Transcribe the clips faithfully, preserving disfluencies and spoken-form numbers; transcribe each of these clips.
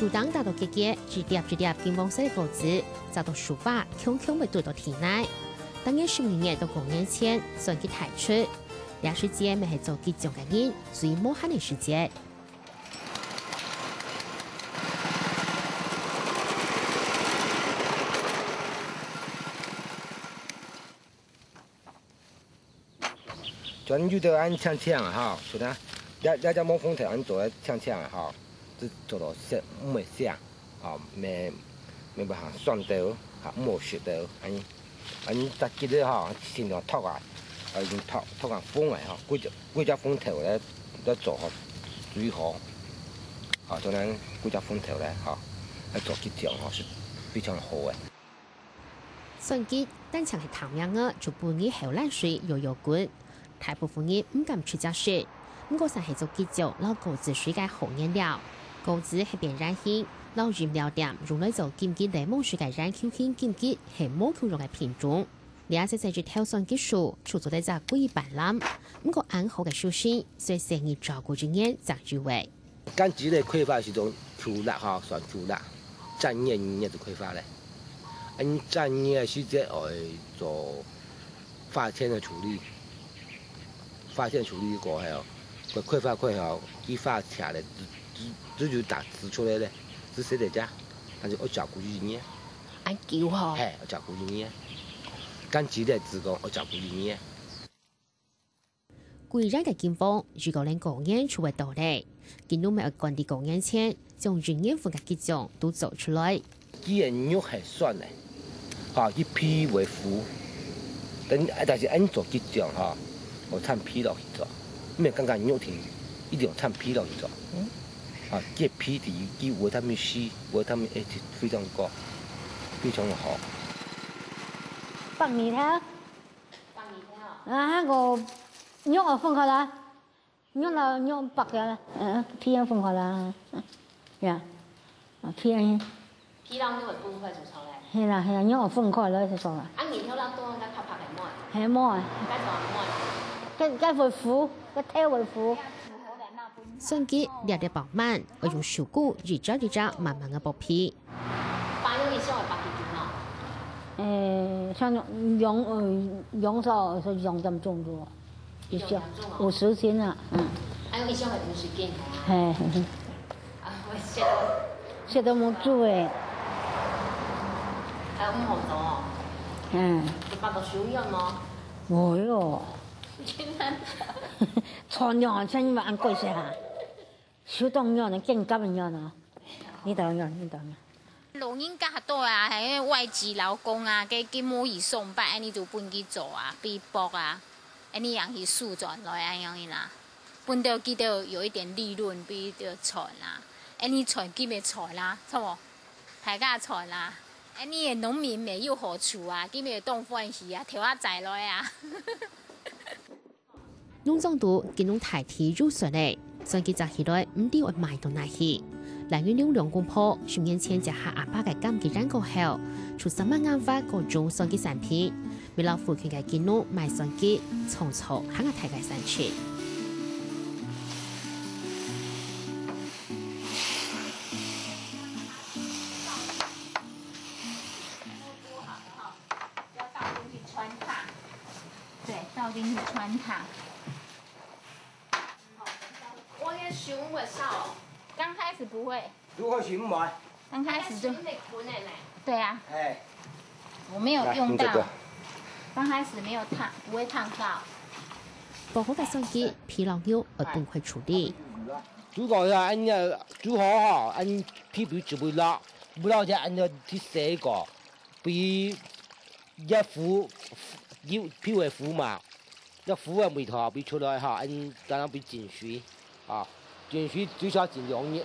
樹頂打到結結，一粒一粒金黃色个果子，摘到手花，強強會揬到地泥。大約十二月到五月前，算佢大出。這時節乜係做桔醬个人最無閒个時節。 全有兜恁青青啊吼，像啊，這這隻毛蜂頭恁做得青青啊吼，就做到色毋會青，吼，無無辦法酸到，吼，毋好食到，恁呢恁呢摘桔仔吼，盡量擇啊，啊用擇擇啊風个吼，幾隻幾隻風頭來來做吼，最好，吼，像恁幾隻風頭來吼，來做桔醬吼，係非常好个。 算桔，單淨係聽名仔，就分人口涎水搖搖滾。大部分人毋敢直接食，毋過算係做桔醬摎果子水个好原料。果子係變圓形，摎飲料店用來做金桔檸檬水个圓球形金桔係無共樣个品種。這細細一頭算桔樹，就做得摘幾百籃，毋過恁好个收成，需細義照顧一年正有个。 柑桔个開發係種舊啦吼，算舊啦，正月二月就開發咧。恁正月時節愛做花田个處理，花田處理過後，佢開發過後，佢花謝咧，就就就打籽出來咧，就食得食，但是愛照顧一年。恁久吼。嘿，愛照顧一年。柑桔个子講愛照顧一年。 歸園个桔黃，預告連過年就會到咧。桔農乜愛趕在過年前，將一年份个桔醬都做出來。桔个肉係酸个，啊，佢皮會苦，但但是恁做桔醬吼，愛摻皮落去做，毋係單單肉皮，一定愛摻皮落去做。啊，桔皮底佢維他命C，維他命A非常高，非常好。放你聽。 啊，該个肉愛分開來，肉啦，肉剝開來，嗯，皮愛分開來，呀，啊，皮啊，皮摎肉會分開就著咧。係啦，係啦，肉愛分開來就著啦。啊，然後摎刀愛較拍个無？係無啊。該做無？該該會苦，該頭會苦。算桔粒粒飽滿，愛用手骨一隻一隻慢慢个剝皮。 爸用一箱个八十斤哦。誒，像用，用，用少，係用點重度，一箱，一箱點重哦。五十斤啊，嗯。還有一箱个五十斤哦。嘿，嘿，嘿。啊，我食到，食到無煮誒。還有五毫鐘哦。嗯。有辦法收用嗎？無喲。真的。賺了，像你們恁貴些哈。 手動樣呢，更加樣呢。你等樣，你等樣。老人家較多啊，還有外籍勞工啊，該佢無去上班，恁呢就分佢做啊，被剝啊，恁呢樣去收轉來恁樣啦。分到佢兜有一點利潤，分佢兜賺啊，恁呢賺佢乜賺啊，著無？大家賺啊，恁呢農民乜有好處啊，佢乜當歡喜啊，頭下載來啊。 農莊肚，桔農大體有算咧，算桔摘起來，毋知愛賣到哪去。藍雲龍兩公婆十年前接下阿爸个柑桔園過後，就十萬銀花各種算桔產品，為了附近个桔農賣算桔，創造還較大个產值。 要倒进去穿烫。對，倒进去穿烫。我也想不到。剛開始不會。如何尋買？剛開始就，那個是那個呢？對啊。哎。我沒有用到。來，你這個。剛開始沒有燙，不會燙到。剝好个算桔，皮摎肉愛分開處理。如果係恁樣煮好吼，恁皮皮就會落，毋落就恁樣去洗過。 皮一苦，有皮會苦嘛，一苦个味道會出來吼，恁當然會浸水，啊，浸水最少浸兩日，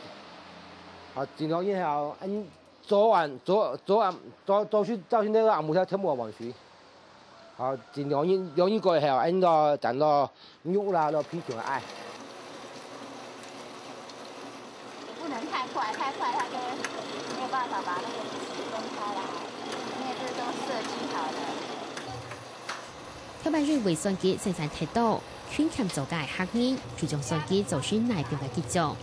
啊，浸兩日後，恁早晚，早，早晚，早，早晨，早晨个暗晡天全部換水，啊，浸兩日，兩日過後，恁个等到 肉啦，摎皮全愛。也不能太快，太快它就沒有辦法把那個籽分開來，因為這都設計好的。頭擺認為算桔生產忒多，勤儉做个客人就將算桔做成哪樣个桔醬。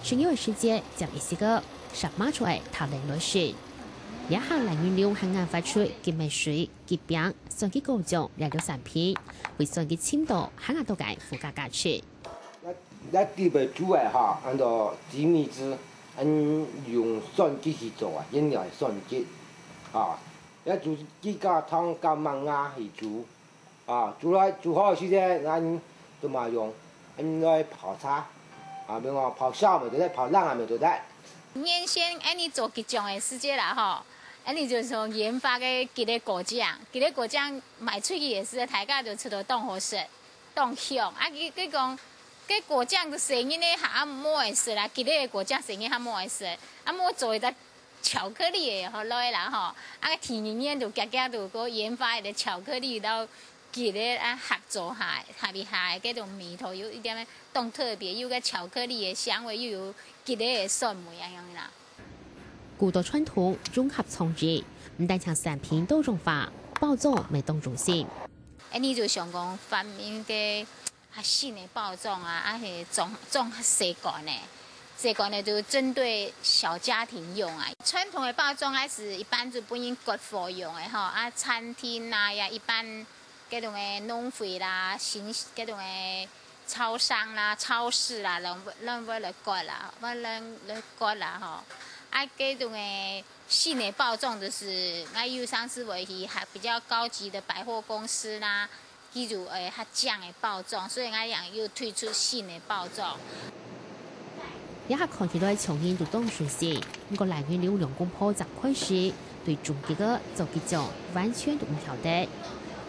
食肉个時節，接一息个，殺馬出來討人來食。這下賴雲龍還研發出吉味水、吉餅、蒜雞果醬這兜產品，為蒜雞尋到還較多个附加價值。這，這底背煮个哈，安到吉米汁，安用蒜雞去做啊，原料係蒜雞啊。這煮雞加糖加麥芽去煮。 啊，煮來煮好个時節，𠊎就嘛用，恁來泡茶，啊，比如講泡燒乜得，泡冷啊乜得。原先恁呢做桔醬个時節啦吼，恁呢就係研發个桔仔果醬，桔仔果醬賣出去个時節，大家就覺得當好食，當香。啊，佢，佢講，該果醬个細人仔還無愛食啦，桔仔个果醬細人仔還無愛食，啊，無做一隻 巧克力个好來啦吼，啊，第二年就遽遽就个研發一個巧克力，然後桔仔啊合做下，合一下个該種味道有一點仔當特別，有個巧克力个香味，又有桔仔个酸味恁樣啦。古早傳統融合創意，毋單淨產品多元化，包裝乜當用心。恁呢就想講發明个 啊，新个包裝啊，啊，係裝，裝細罐个，細罐个就針對小家庭用啊。傳統个包裝啊，係一般就分人割貨用个吼，啊，餐廳啊，也一般該種个農會啦，新，該種个超商啦、超市啦，攏，攏會來割啦，會來，來割啦吼。啊，該種个新个包裝就係，𠊎有常時會去較比較高級个百貨公司啦， 佢就會較靚个包裝，所以𠊎也有推出新个包裝。這下看起來像人都當熟悉，毋過賴雲龍兩公婆正開始對種桔仔做桔醬完全都毋曉得。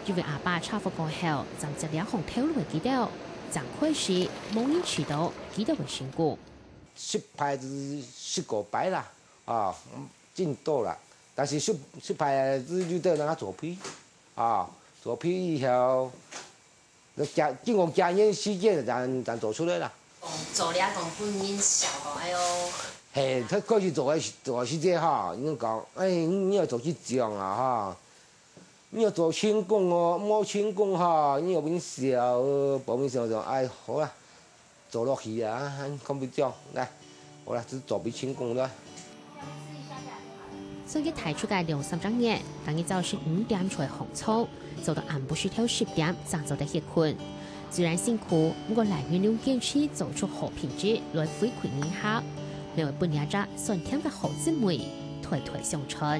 因為阿爸車禍過後，正接這項頭路个佢兜，正開始無人知道佢兜个成功。失敗就係失過擺啦，啊，真多啦。但是失，失敗就有得人家作弊，啊，作弊以後， 該幾，經過幾年時間，正，正做出來啦。哦，做了講分人笑講，哎喲。嘿，佢開始做个時，做个時節吼，人講，哎，你愛做桔醬啊哈，你愛做成功哦，無成功哈，你愛分人笑哦，分人笑就，哎，好啦，做落去啊，講桔醬，來，好啦，就做分成功啦。 算佢大出个兩三隻月，逐日朝晨五點就會䟘床，做到暗晡時頭十點正做得歇睏。雖然辛苦，毋過賴雲龍堅持做出好品質來回饋人客，乜會分這隻酸甜个好滋味代代相傳。